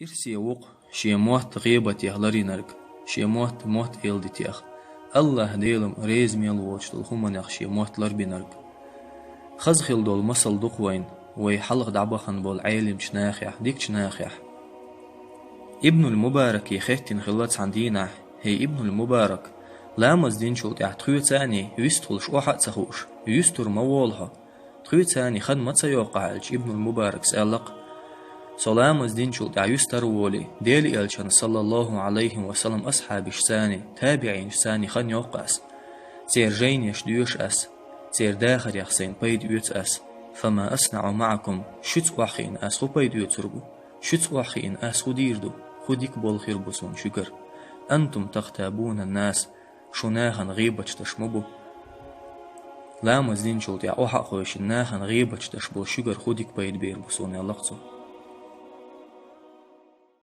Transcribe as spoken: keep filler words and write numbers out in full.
Ирсе ву-кх шен мотт гӀийбатех ларйинарг, шен мотт мотт эладитех, АллахӀ-Делам реза мел воацаш долча хӀуманех шен мотт ларбинарг. Хаза хила дола масал ду-кх вайна вай хьалха дӀабахана болча Ӏелимча нахехь, дикача нахехь. Ибнуль-Мубараке хаьттина хилла цхьан дийнахь: «ХӀей, Ибнуль-Мубарак, ламаз динчул тӀехьа тхоьца а вистхулаш охьа а ца хууш, юстур ма волу хьо? Тхоьца а хан ма ца йоккху хьо?» — аьлча, Ибнуль-Мубаракас аьлла-кх: «Со ламаз динчул тӀехьа юстара волий, Делан Элчанан, саллаллахӀу Ӏалайхи ва саллам, асхьабашца а, табиӀинашца а хан йоккху ас. Церан жайнаш доьшу ас, церан дахарех сайна пайда оьцу ас. Фама аснаӀу маӀакум, шуьца охьахиъна ас хӀун пайда оьцур бу? Шуьца охьахиъна ас хӀун дийр ду? ХӀун дика болу хир бу суна шуьгара? Антум тагътабуна ннас, шу нахана гӀийбаташ деш ма бу. Ламаз динчул тӀехьа охьа а хевшина, нахана гӀийбаташ деш болу шуьгара хӀун дика пайда бийр бу суна?» — аьлла-кх цо.